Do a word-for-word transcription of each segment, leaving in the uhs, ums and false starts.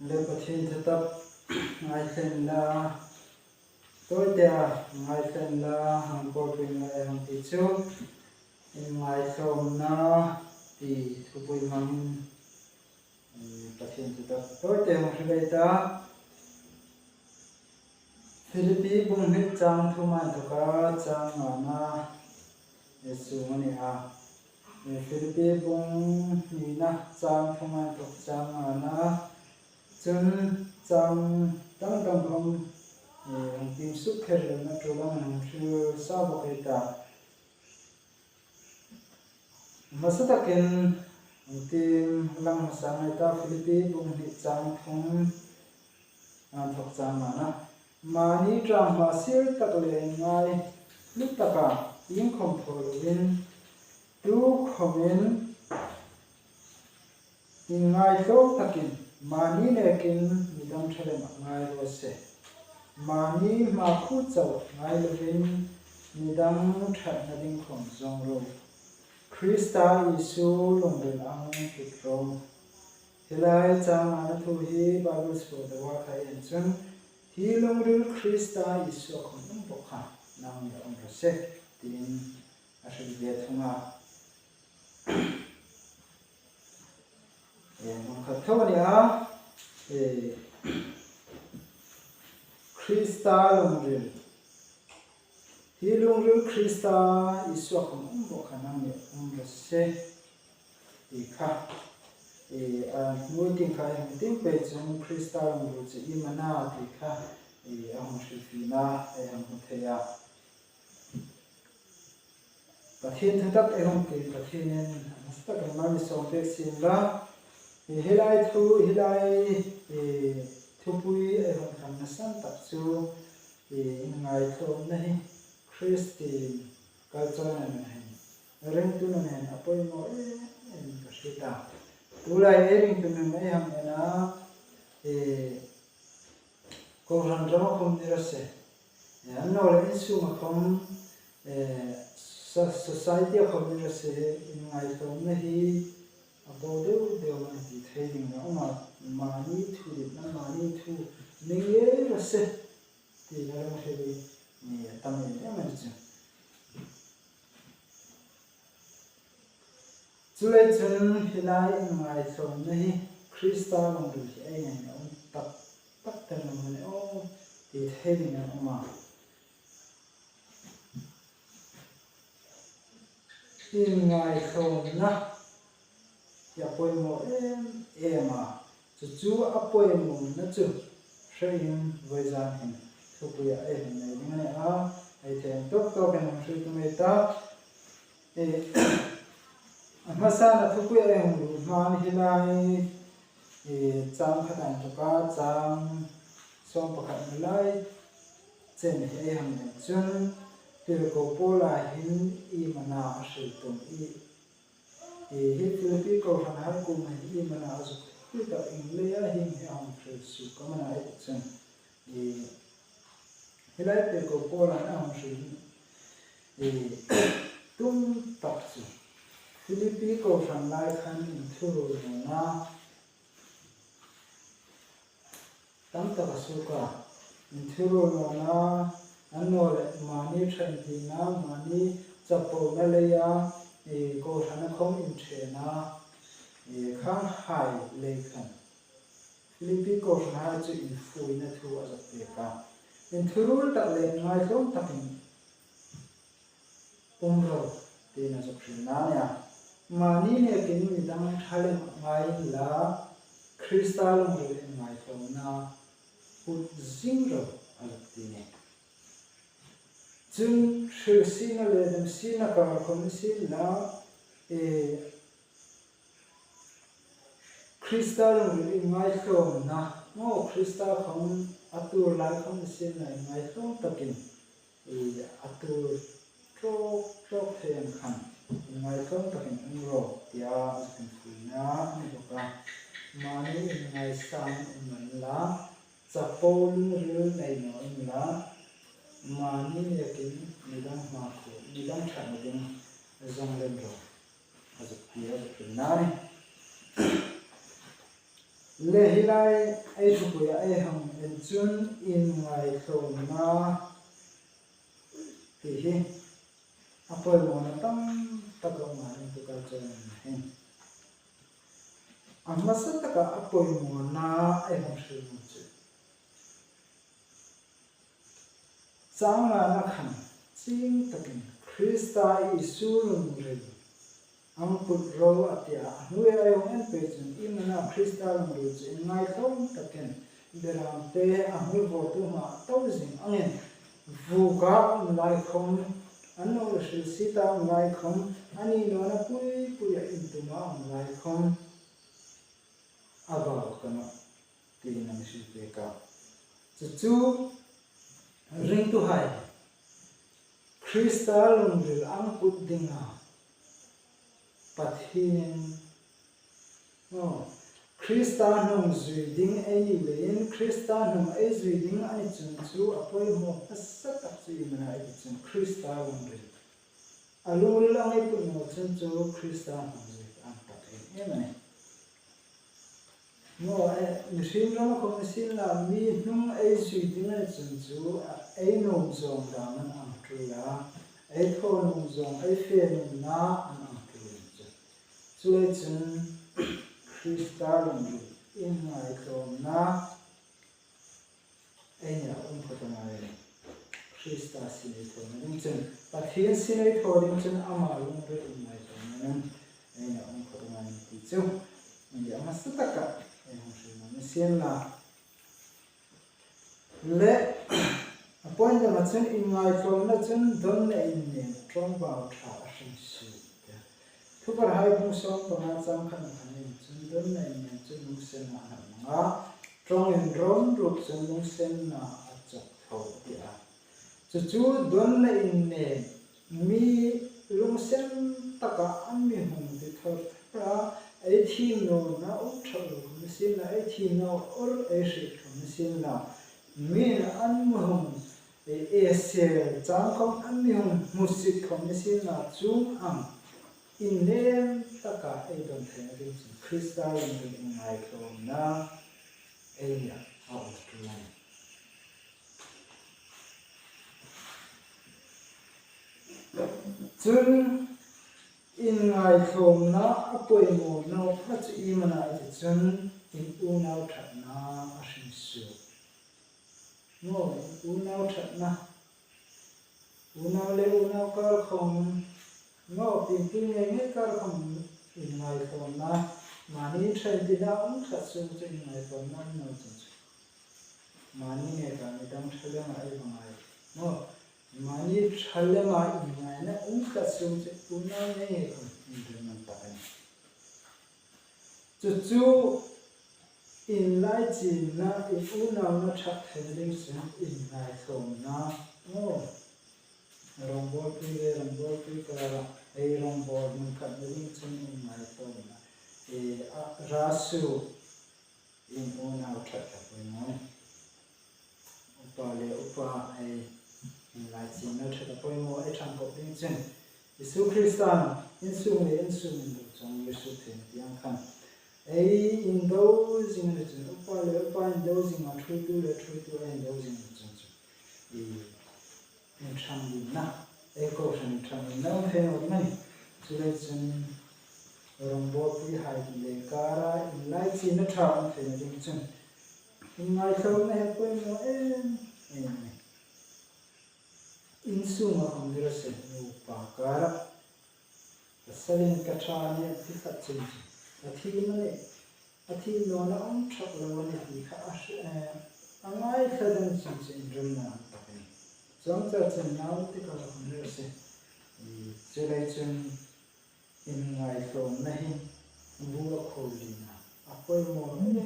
Le Pathien thutak ngaithla inla, tawite ngaithla inla, hang kawlpui inla ei hang ti chu, inngaitlawmna ti thupui hmangin, eh, Pathien thutak tawite hang hril ei ta. Philippi bung hni chang thuma inthawka chang ngana, eh, sung a ni a. Eh, Philippi bung hnina chang thuma inthawk chang ngana chun chang dang dang khawm, eh, hang tiem suk kher lem a, tul ang hang hril sa bawk ei ta. Hmasa takin hang tiem lang hmasa ei ta, Philippi bung hni chang thum inthawk chang ngana. Mani ṭang hma sir tak le ngai hlu taka iengkhawm thaw lovin, tukhawmin inngaitlawm takin mani nekin midang ṭha lemah ngai raw se. Mani hmakhuo chauh ngai lovin midang ṭhatna ding khawm zawng ro. Krista Isu lungril ang tut ro. Hi lai chang ngana thu hi Bible school-a kha en chun, hi lungril Krista Isu-a khawm um bawk kha nangnia um raw se, tiin a hril ve thung a. Eh, hmun khat tho a ni a, eh, Krista lungril. Hi lungril Krista Isu-a khawm um bawk kha nangnia um raw se, ti kha. Eh, a hnuoi tieng kha ei hmu tieng pei chun Krista lungril chu iem a na ti kha, eh, a hung hrilfiena ei hang hmu thei a. Pathien thutak ei hung ti, Pathienin a hmasa takin mal mi sawm pek sien la. Hi, hi lai thu, hi lai, eh, thupui ei hung hril nasan tak chu, eh, inngaitlawmna hi Kristien kalchawina nun hin, ringtu nun hin a poimaw em em ka hriet a. Tulai ei ringtu nun ei hang en a, eh, Kohran rama khawm ni raw se. Eh, annawleh insunga khawm, eh, so-, society-a khawm ni raw se, inngaitlawmna hi a bo deu deu a ni ti thei ding a um a, mani thu ditna, mani thu ni ngei raw se, tina ram hre ni a tam em em a ni chu. Chuleiin chun hi lai inngaitlawmna hi Krista lungril hi ei ngaiin a um tak tak ta naw ni aw ti thei ding a um a. Inngaitlawmna hi a poimaw em em a. Chu chu a poimawna chu hrein vawizan hin thupuia ei hung nei ding a ni a, ei thei tawk tawkin hung hril tum ei ta. Eh, a hmasan a thupuia ei hung lut hmain hi lai, eh, chang khat inthawka chang sawm pakhat ni lai chen hi ei hang en chun, Tirko Paula hin iem a na a hril tum i, Eh, hi Philippi kohranhai kuoma hin iem a na a zuk hril tak, ieng leia hieng hi a hung hril suok am a na ei ti chun, eh, hi lai Tirko Paula'n a hung hril, eh, tum tak chu Philippi kohran lai khan inthuruol nawna tam tak a suok a. Inthuruol nawna, annawleh mani ṭha intina, mani chapona leia, eh, kohrana khawm inṭhena, eh, khanghai lei khan Philippi kohranhai chu infuina thu a zuk pek a. Inthuruol tak le inngaitlawm takin um ro, tiin a zuk hrilna a nih a. Mani nekin midang ṭha lemah ngai inla, Krista lungril inngaitlawmna put zing ro, a zuk ti a nih. Chun hrilsietna le demsietna kar khawm ni sienla, eh, Krista lungril inngaitlawmna, maw Krista khawm a tuor lai khawm ni sienla, inngaitlawm takin, eh, a tuor tawk tawk thei ang khan, inngaitlawm takin um ro, tia a zuk infuina a ni bawk a. Mani inngaisang um naw inla, chapo lungril nei naw inla, mani nekin midang hmakhuo, midang ṭhatna ding zawng lem ro, a zuk ti a, a zuk hrilna a nih. Le hi lai ei thupuia ei hang en chun inngaitlawmna ti hi a pawimawna tam tak a um a, ringtu kal chawimawina hin. A hmasa taka a pawimawna ei hang hril nuom chu chang ngana khan chieng takin Krista Isu lungril ang put ro a ti a. A hnuoia ei hang en pei chun, iem a na Krista lungril chu inngaitlawm takin berâmte a hmu vawtu hma a to zing angin, vuoka um lai khawm, a nuom hrilsieta um lai khawm, a ni nawna pui puia intuma um lai khawm a bau ka nawh, tiin a mi hril pek a. Chu chu ringtuhai, Krista lungril ang put dinga Pathienin, aw, Krista hnung zui ding ei ni leiin, Krista hnung ei zui ding a ni chun chu a pawimaw hmasa tak chu iem a na ei ti chun Krista lungril. A lungril ang ei put naw chun chu Krista hnung zui ang tak em em a nih. Maw, eh, mihriem rama khawm ni sienla, mi hnung ei zui ding a ni chun chu, a, ei nuom zawng dam an ang ṭul a, ei thaw nuom zawng, ei fe nuomna an ang ṭul a ni chu. Chuleiin chun Krista lungril inngaitlawmna ei nia um phawt a ngai. Krista sin ei thawna ding chun, Pathien sin ei thaw ding chun ama lungril inngaitlawmna ei nia um phawt a ngai ti chu. India hmasa taka ei hung hril nuom ni sienla. Le, a point danga chun inngaitlawmna chun dawnna innem, ṭawngbau ṭha a hring suok. Thukarhai bung sawm panga chang khatna khan en chun dawnna innem chu lungsenna a hmang a, ṭawng inrawm ruok chun lungsenna a chawk tho a ti a. Chu chu dawnna innem, mi lungsen taka a mi hung ti thar thar a, ei thiem nawna um ṭha lo khawm ni sienla, ei thiem naw awr ei hriet khawm ni sienla, mi'n an mi hung ei, ei sel chang khawm an mi hung hmusit khawm ni sienla, chuong ang innem taka ei dawn theina ding chun Krista lungril inngaitlawmna ei nia a um ṭul a nih. Chun inngaitlawmna a pawimaw nawna chu iem a na ei ti chun in unau ṭhatna a hring suok. Maw, unau ṭhatna. Unau le unau kar khawm, maw, piengpui ngei ngei kar khawm inngaitlawmna, mani ṭha intina um tlat suok chu inngaitlawmna um naw chun chu. Mani neka mi dang ṭha lema ei va ngai. Maw, mani ṭha lema inngaina um tlat suok chu unau ngei ngei khawm inrem an tak a nih. Chu chu inlaichinna, in unauna ṭhat theina ding chun inngaitlawmna. Aw, rawngbawlpui le rawngbawlpui kara, ei rawngbawl hmun khatna ding chun inngaitlawmna. E, a, rasu in unau ṭhat a pawimaw. Upa le upa ei inlaichinna ṭhat a pawimaw, ei ṭhangkop ding chun Isu Kristan insung le insung indo chang Isu thei tiang khan ei indo zing a ni chun, upa le upa indo zinga, ṭhuoitu le ṭhuoitu ei indo zing a ni chun chu i inṭhangdinna, ei kohran inṭhangdinna um thei naw ding a nih. Chuleiin chun rawngbawlpuihai le kara inlaichinna ṭha um theina ding chun inngaitlawmna hi a pawimaw em em a nih. Insunga khawm ni raw se, nupa kara pasalin ka ṭha a nih ti khat chun chu, a thiem a nih, a thiem nawna um ṭhak lo a nih ti kha a hre-, eh, a ngaithla ding chun chu inremna a tak a nih. Chuong char chun nau te ka la hung ler se. I, chuleiin chun inngaitlawmna hi bu a khuol ding a, a pawimaw em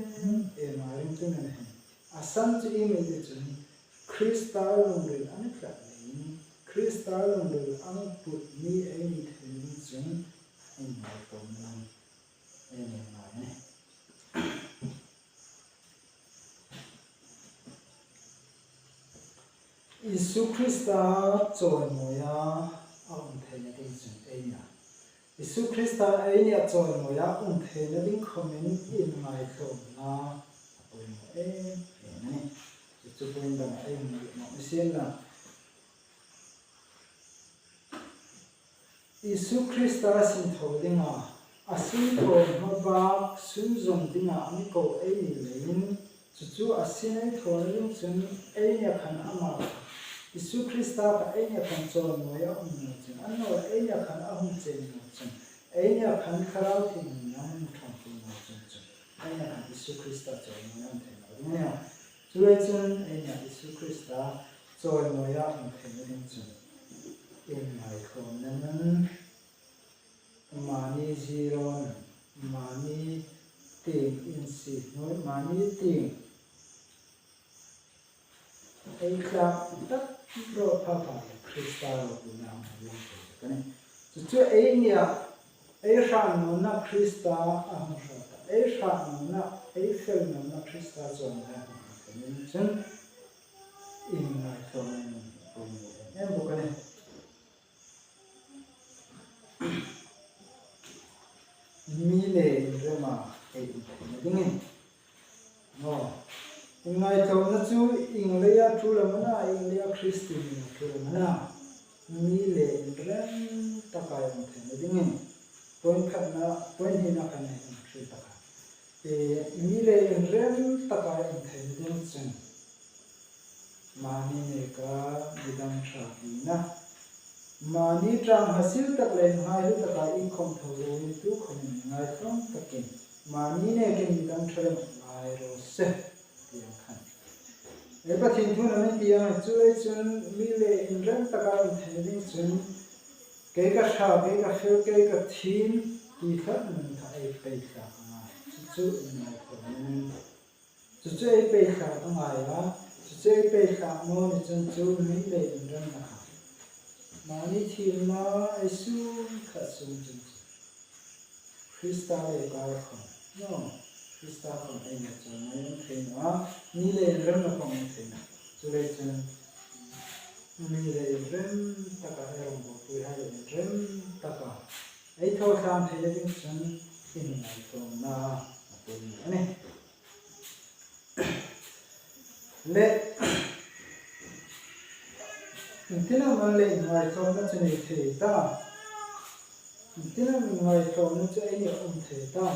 em a, ringtu nena hin. A san chu iem ei ti chun Krista lungril a ni tlat leiin, Krista lungril ang put mi ei ni theina ding chun inngaitlawmna ei nei ngai a nih. Isu Krista chawimawia a um theina ding chun ei nia Isu Krista ei nia chawimawia um theina ding khomin inngaitlawmna a poimaw em em a nih. Chu chu point dang ei hmu nawk ni sien la. Isu Krista sinthaw dinga, a sinthaw hma bak sunzawm dinga a mi ko ei ni leiin, chu chu a sin ei thawna ding chun ei nia khan ama, Isu Krista kha ei nia khan chawimawia um naw chun, annawleh ei nia khan a hung chen naw chun, ei nia khan Thlarau Thienghlim a hung ṭhangpui naw chun chun, ei nia khan Isu Krista chawimawia um thei naw ding a nih. Chuleiin chun ei nia Isu Krista chawimawia um theina ding chun, inngaitlawmna nun, mani zero nun, mani tieng insihnuoi, mani tieng ei tlak tak rawh pha pha le Krista ropuina a hung ṭhe ka nih. Chu chu ei nia, ei hrat nawna Krista a hung hrat a, ei hrat nawna, ei fel nawna Krista chawimawia a hung hrat a nih chun, inngaitlawmna nun a poimaw em em bawk a nih. Mi le inrema ei um theina dingin. Aw, inngaitlawmna chu ieng leia ṭûl am a na, ieng leia Kristien a ṭûl am a na, mi le inrem taka ei um theina dingin. Point khatna, point hnina khan ei hung hril ta kha. E, mi le inrem taka ei um theina ding chun, mani neka midang ṭha tina, mani ṭang hmasil tak le inngaitlawm taka inkhawm tho loin tukhawmin inngaitlawm takin mani nekin midang ṭha rem ngai raw se, ti ang khan. Ei Pathien thu'n a mi ti ang, chuleiin chun mi le inrem taka um theina ding chun, kei ka ṭha, kei ka fel, kei ka thiem, ti tlat nun kha ei pei tlat a ngai. Chu chu inngaitlawmna nun. Chu chu ei pei tlat a ngai a, chu chu ei pei tlat naw ni chun chu mi le inremna kha, mani thiemna ei sung khat sung chun chu, Krista le kar khawm, no, Krista khawm ei nia chawimawia um thei naw a, mi le inremna khawm um thei naw. Chuleiin chun mi le inrem taka, ei rongbawlpuihai le inrem taka ei thaw tlang theina ding chun inngaitlawmna a poimaw a nih. Le, iengtin am am le inngaitlawmna chu nei thei ta? Iengtin am inngaitlawmna chu ei nia um thei ta?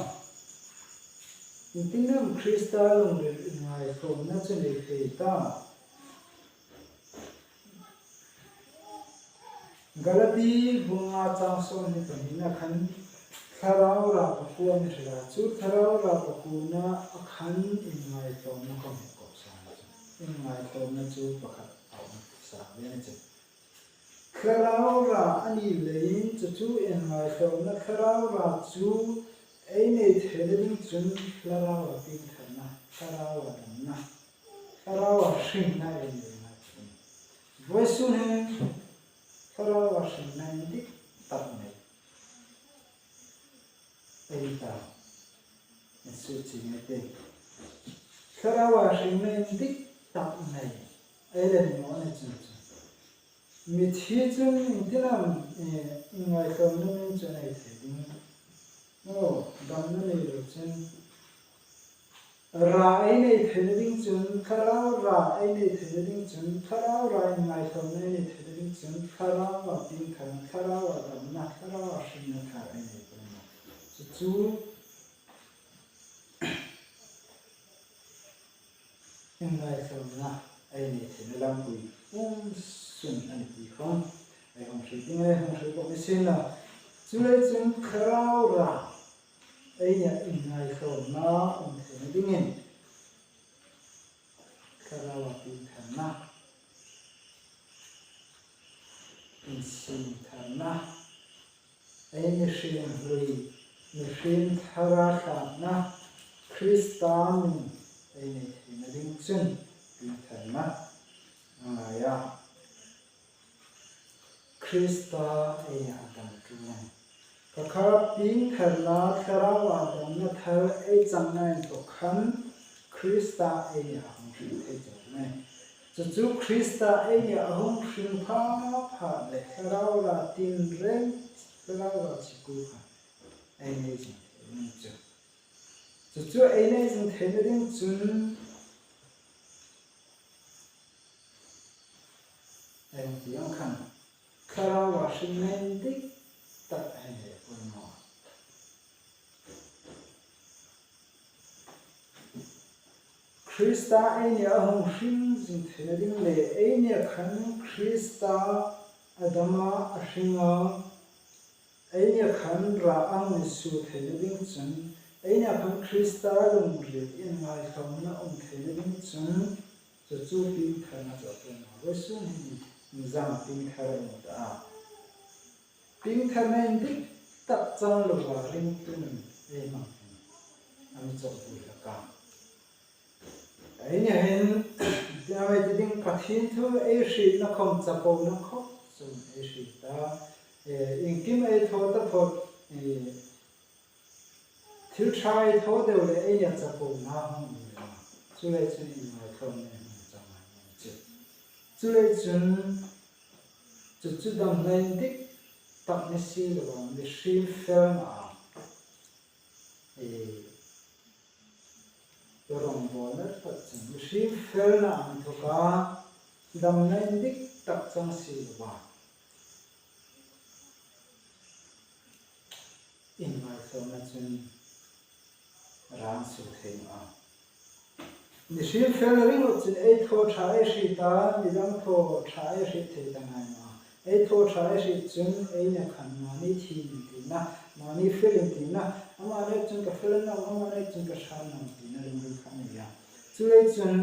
Iengtin am Krista lungril inngaitlawmna chu nei thei ta? Galati bung nga chang sawmhni pahnina khan Thlarau Ra pakuo a mi hril a, chu Thlarau Ra pakuona a khan inngaitlawmna khawm hi kop sa a, inngaitlawmna chu pakhat a um sa ve ni chu. Thlarau Ra a ni leiin chu chu inngaitlawmna Thlarau Ra chu ei nei theina ding chun Thlarau a piengtharna, Thlarau a damna, Thlarau a hringna ei nei ngai chu. Vawisun hin Thlarau a hringna indik tak nei ei ta, insuo chi ngei te. Thlarau a hringna indik tak nei ei la ni naw ni chun chu. Mithi chun iengtin am, eh, inngaitlawmna min chu nei thei ding. Aw, damna nei lo chun. Ra ei nei theina ding chun, Thlarau Ra ei nei theina ding chun, Thlarau Ra inngaitlawmna ei nei theina ding chun, Thlarau a piengtharna, Thlarau a damna, Thlarau a hringna thar ei nei pawimawh. Chu chu inngaitlawmna ei nei theina lampui um sun a ni ti khawm ei hung hril ding, ei hung hril bawk ni sien la. Chuleiin chun Thlarau Ra ei nia inngaitlawmna um theina dingin Thlarau a piengtharna, insiemtharna, ei mihriem hlui, mihriem thara thlakna, Krista min ei nei theina ding chun piengtharna a ngai a. Krista ei a dam ṭul a nih. Kha kha piengtharna, Thlarau a damna thar ei changna inthawk khan Krista ei nia a hung hring thei chauh a nih. Chu chu Krista ei nia a hung hring pha pha le Thlarau Ra tin reng Thlarau chikuo kha ei nei zing thei a ni chu. Chu chu ei nei zing theina ding chun ei ti ang khan Thlarau hringna indik tak ei nei pui maw. Krista ei nia a hung hring zing theina ding le ei nia khan Krista a dama a hringa, ei nia khan ra a hung insuo theina ding chun, ei nia khan Krista lungril inngaitlawmna um theina ding chun, chu chu piengtharna chu a pui maw. Vawisun hin inzam piengthar a ni ta a. Piengtharna indik tak chang lova ringtu nun ei hmang hin a mi chawk bul hlak a. Ei nia hin, ti ding, Pathien thu ei hrietna khawm, chapona khawp chun ei hriet a. E, iengkim ei thaw taphot, e, thil ṭha ei thaw deu le ei nia chapona hung um a. Chuleiin chun inngaitlawmna hung chang a ni chu. Chuleiin chun chu chu damna indik tak ni si lova, mihriem felna a, e, rawngbawlna tak chun mihriem felna a inthawka damna indik tak chang si lova inngaitlawmna chun a hung suo thei naw a. Mihriem felna ringawt chun ei thaw ṭha ei hriet a, mi dang thaw ṭha ei hriet thei ta ngai naw a. Ei thaw ṭha ei hriet chun ei nia khan mani thiem intina, mani fel intina, ama nek chun ka fel a ni naw, ama nek chun ka ṭha a ni naw tina ringring kha a ni a. Chuleiin chun,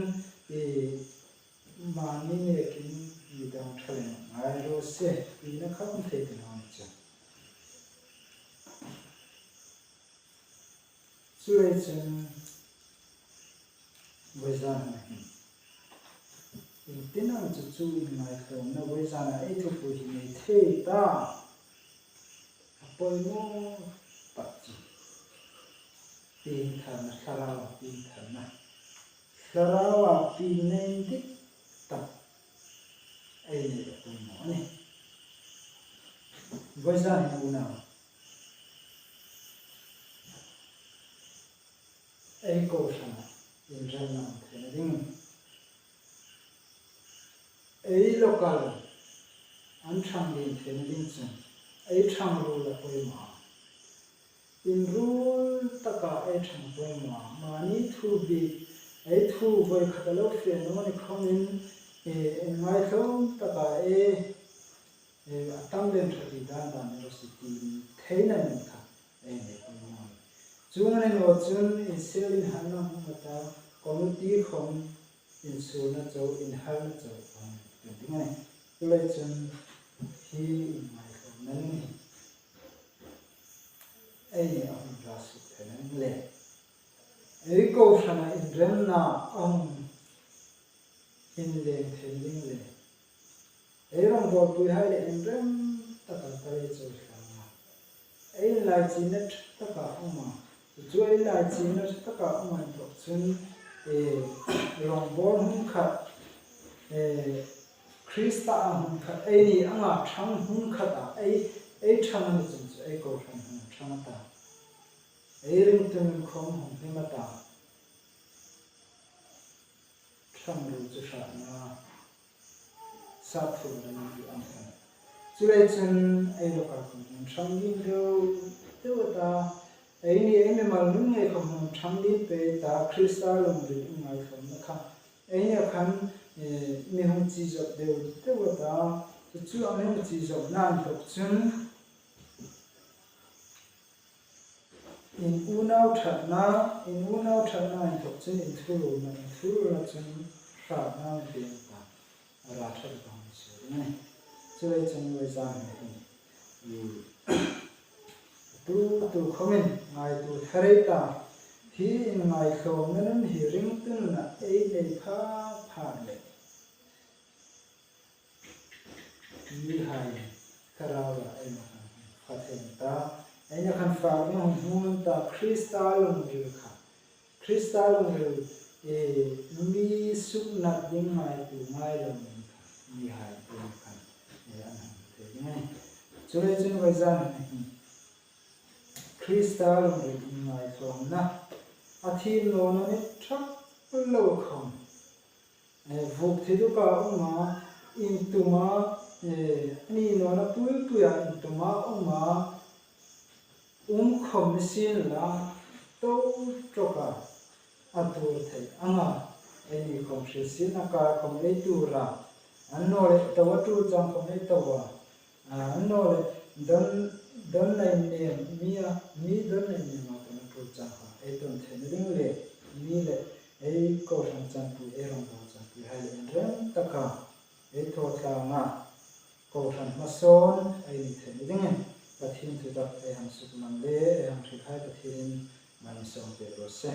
e, mani nekin mi dang ṭha le ngai raw se tina kha um thei ta naw a ni chu. Chuleiin chun vawizana hin iengtin am chu chu inngaitlawmna vawizana ei thupui hi nei thei ta. A poimaw tak chu piengtharna, Thlarau piengtharna, Thlarau piengna indik tak ei nei a poimaw a nih. Vawizan hin unau, ei kohrana inremna um theina ding, ei local an ṭhang lien theina ding chun ei ṭhang ruol a poimaw a. Inruol taka ei ṭhang poimaw a. Mani thu bik, ei thu voi khat a lo fe naw ni khawmin, e, inngaitlawm taka ei, e, a tam lem ṭha ti dan dan ni raw se ti theina min kha ei nei poimaw. Chuong a ni naw chun insel inharna hung a ta, committee khawm insuolna chau, inharna chau a hung tum ding a nih. Chuleiin chun hi inngaitlawmna nun hi ei nia a hung ra suk theina ding le ei kohrana inremna a hung inleng theina ding le ei rawngbawlpuihai le inrem taka ka lei chau hlak a. Ei inlaichinna ṭha taka um a. Chu chu ei inlaichinna ṭha taka um a inthawk chun, e, rawngbawl hun khat, e, Krista a hun khat, eini anga ṭhang hun khata ei, ei ṭhang a ni chun chu ei kohran hung ṭhang a ta. Ei ringtu nun khawm hung hlim a ta. Ṭhang ruol chu hratna, sap thu dam an ti ang khan. Chuleiin chun ei local khawm hung ṭhang lien deu deu a ta. Eini ei mimal nun ngei khawm hung ṭhang lien pei ta, Krista lungril inngaitlawmna kha. Ei nia khan, e, mi hung chizawp deu deu a ta. Chu chu a mi hung chizawpna inthawk chun in unau ṭhatna, in unau ṭhatna inthawk chun inthuruolna, inthuruolna chun hratna mi pei ta. A ra ṭhat ka hung suo ding a nih. Chuleiin chun vawizan hin, i, tu, tu khawmin ngaituo thar ei ta. Hi inngaitlawmna nun hi ringtu nuna ei nei pha pha le mihai Thlarau a ei nia khan fak thei ta, ei nia khan fak ding hung hmu ta, Krista lungril kha, Krista lungril, e, mi suknat ding ngaituo ngai lo ning kha, mihai ei nia khan, e, an hung thei ding a nih. Chuleiin vawisun hin Krista lungril inngaitlawmna, a thiem nawna ni ṭhak lo khawm, eh, vuok thi duka um a, intuma, eh, a ni nawna pui puia intuma um a, um khawm ni sien la, to ṭawka a tuor thei anga, eini khawm hrilsietna kar khawm ei tuor a, annawleh to a ṭul chang khawm ei to a, a, annawleh don, don nei nem mi a, mi don nei nem a to a ṭul chang kha ei ton theina ding le, mi le ei kohran chanpui, ei rongbawk chanpuihai le inrem taka ei thaw tlanga kohran hmasawn ei ni theina dingin Pathien thutak ei hang suklang le ei hang hrilhai Pathienin malsawm pek raw se.